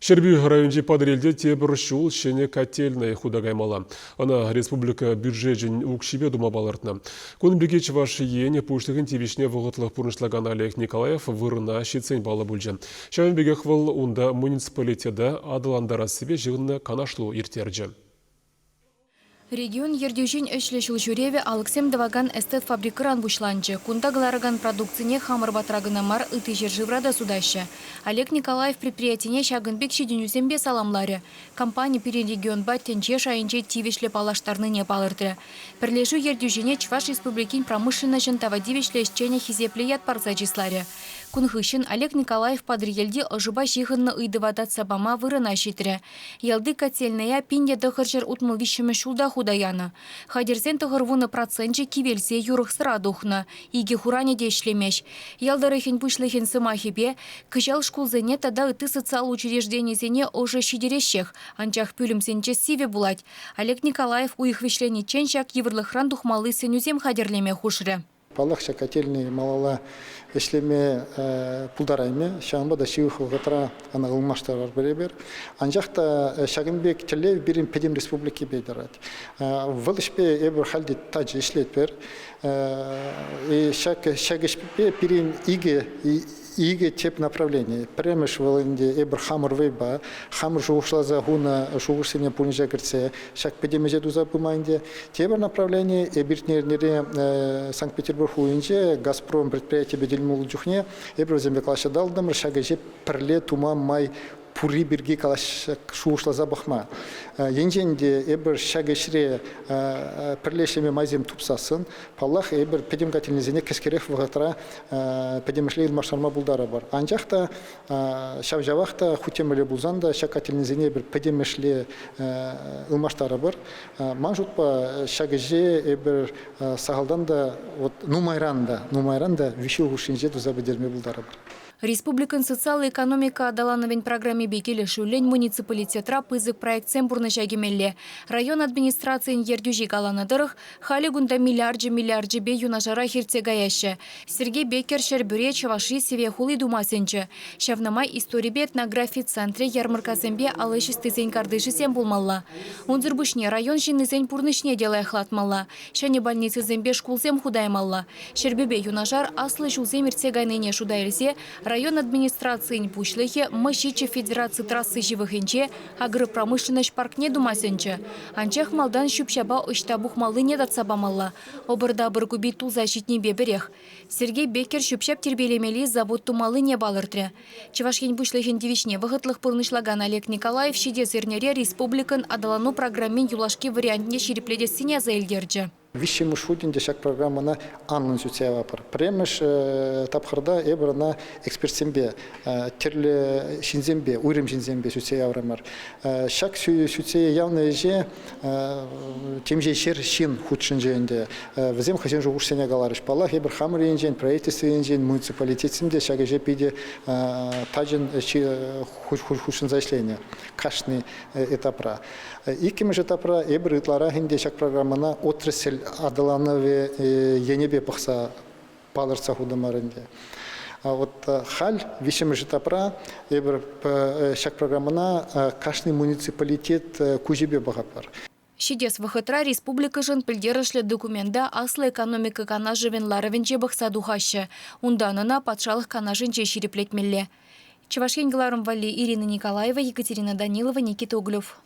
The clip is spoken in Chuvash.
Ҫӗрпӳ районӗнчи Патӑрьелте тепӗр ҫул ҫӗнӗ котельнӑй хута каймалла. Ӑна республика бюджечӗн укҫипе тума палӑртнӑ. Кун пирки Чӑваш Ен Пуҫлӑхӗн тивӗҫне вӑхӑтлӑх пурнӑҫлакан Олег Николаев вырӑна ҫитсен паллӑ пулчӗ. Ҫавӑн пекех вӑл унта муниципалитета аталантарассипе ҫыхӑннӑ канашлу ирттерчӗ. Регион ертӳҫин ӗҫлӗ ҫулҫӳревӗ алӑксем тӑвакан эстет фабрикӑран пуҫланчӗ. Кунта кӑларакан продукцине хамӑр патра кӑна мар, ытти ҫӗршывра та сутаҫҫӗ. Олег Николаев предприятине ҫакӑн пек ҫитӗнӳсемпе саламларӗ. Компани пирӗн регионпа тӗнче шайӗнче тивӗҫлӗ паллаштарнине палӑртрӗ. Пӗрлешӳ ертӳҫине Чӑваш Республикин промышленноҫӑн тава тивӗҫлӗ ӗҫченӗ хисеплӗ ят парса чысларӗ. Кун хыҫҫӑн Олег Николаев Патӑрьелти ӑшӑпа ҫыхӑннӑ ыйтӑва татса пама вырӑна ҫитрӗ. Ялти котельнӑя 1963 ҫулта хута янӑ. Хатӗрсен 90 проценчӗ кивелсе юрӑхсӑра тухнӑ, икӗ хуранӗ те ӗҫлемест. Ял тӑрӑхӗн пуҫлӑхӗн сӑмахӗпе, кӑҫал шкулсене тата ытти социаллӑ учрежденисене ӑшӑ ҫитереҫҫех, анчах пӳлӗмсенче сивӗ пулать. Олег Николаев уйӑх вӗҫлениччен ҫак йывӑрлӑхран тухмалли сӗнӳсем хатӗрлеме хушрӗ. Паллах, ҫак котельнӑй малалла ӗҫлеме пултараймӗ. Ҫавӑнпа та ҫывӑх вӑхӑтра ӑна ылмаштарар эпир. Анчах та ҫакӑн пек тӗллев пирӗн пӗтӗм республикипе тӑрать. Вӑл ӗҫпе эпир халь те тачӑ ӗҫлетпӗр. Ҫак ҫак ӗҫпе пирӗн икӗ икӗ тӗп направлени. Пӗрремӗш вӑл ӗнтӗ эпир хамӑр вӑйпа, хамӑр шухӑшласа хунӑ шухӑшсене пурнӑҫа кӗртсе ҫак пӗтӗм ӗҫе туса пыма ӗнтӗ. Тепӗр направлени эпир иртнӗ эрнере Санкт-Петербург хулинче «Газпром» предприятипе тӗл пулнӑ чухне эпир вӗсемпе калаҫса татӑлтӑмӑр, ҫак ӗҫе пӗрле тума май пурри пирки шухӑшласа пӑхма. Енчен те эпир ҫак ӗҫре пӗрле ӗҫлеме майсем тупсассӑн, паллах, эпир пӗтӗм котельнӑйсене кӗскерех вӑхӑтра пӗтӗмӗшле ылмаштарма пултарӑпӑр. Анчах та ҫав-ҫавах та хуть те мӗнле пулсан та ҫак котельнӑйсене эпир пӗтӗмӗшле ылмаштарӑпӑр. Ман шутпа, ҫак ӗҫе эпир сахалтан та вот нумайран та нумайран та виҫ ҫул хушшинче туса пӗтерме пултарӑпӑр. Республикӑн социаллӑ экономика аталанӑвӗн программипе килӗшӳллӗн муниципалитетра пысӑк проектсем пурнӑҫа кӗмелле. Район администрацийӗн ертӳҫи каланӑ тӑрӑх, халӗ кунта миллиарчӗ-миллиарчӗпе юнашарах иртсе каяҫҫӗ. Сергей Беккер Ҫӗрпӳре Чӑвашри Сӗве хули тума сӗнчӗ. Ҫавна май историпе этнографи центрӗ ярмӑрккасемпе ал ӗҫ ӑстисен картишӗсем пулмалла. Унсӑр пуҫне район ҫыннисен пурнӑҫне те лайӑхлатмалла. Ҫӗнӗ больницӑсемпе шкулсем хута ямалла. Ҫӗрпӳпе юнашар аслӑ ҫулсем иртсе кайнине шута илсе район администрацийӗн пуҫлӑхӗ Мӑҫиччӗ федераци трасси ҫывӑхӗнче агропромышленноҫ паркне тума сӗнчӗ. Анчах малтан ҫӳп-ҫапа ӑҫта пухмаллине татса памалла. Ӑпӑр-тапӑр купи тулса ҫитнипе пӗрех. Сергей Беккер ҫӳп-ҫап тирпейлемелли завод тумаллине палӑртрӗ. Чӑваш Ен Пуҫлӑхӗн тивӗҫне вӑхӑтлӑх пурнӑҫлакан Олег Николаев ҫитес эрнере республикӑн аталану программин юлашки вариантне ҫирӗплетессине аса илтерчӗ. Виҫҫӗмӗш хут ӗнтӗ ҫак программӑна анлӑн сӳтсе яватпӑр. Пӗрремӗш тапхӑрта эпир ӑна экспертсемпе, тӗрлӗ ҫынсемпе, уйрӑм ҫынсемпе сӳтсе яврӑмӑр. Ҫак сӳтсе явнӑ ӗҫе темиҫе ҫӗр ҫын хутшӑнчӗ ӗнтӗ. Вӗсем хӑйсен шухӑшсене каларӗҫ. Паллах, эпир хамӑр енчен, правительство енчен, муниципалитетсем те ҫак ӗҫе питӗ тачӑн хутшӑнса ӗҫленӗ кашни этапра. Иккӗмӗш этапра эпир ытларах ӗнтӗ ҫак программӑна отрасль аталанӑвӗ енӗпе пӑхса палӑртса хутӑмӑр ӗнтӗ. Вот халь виҫҫӗмӗш этапра эпир ҫак программӑна кашни муниципалитет куҫӗпе пӑхатпӑр. Ҫитес вӑхӑтра республикӑшӑн пӗлтерӗшлӗ документа Аслӑ экономика канашӗвӗн ларӑвӗнче пӑхса тухаҫҫӗ. Унтан ӑна Патшалӑх Канашӗнче ҫирӗплетмелле. Чӑваш Ен кӑларӑм валли Ирина Николаева, Екатерина Данилова, Никита Углев.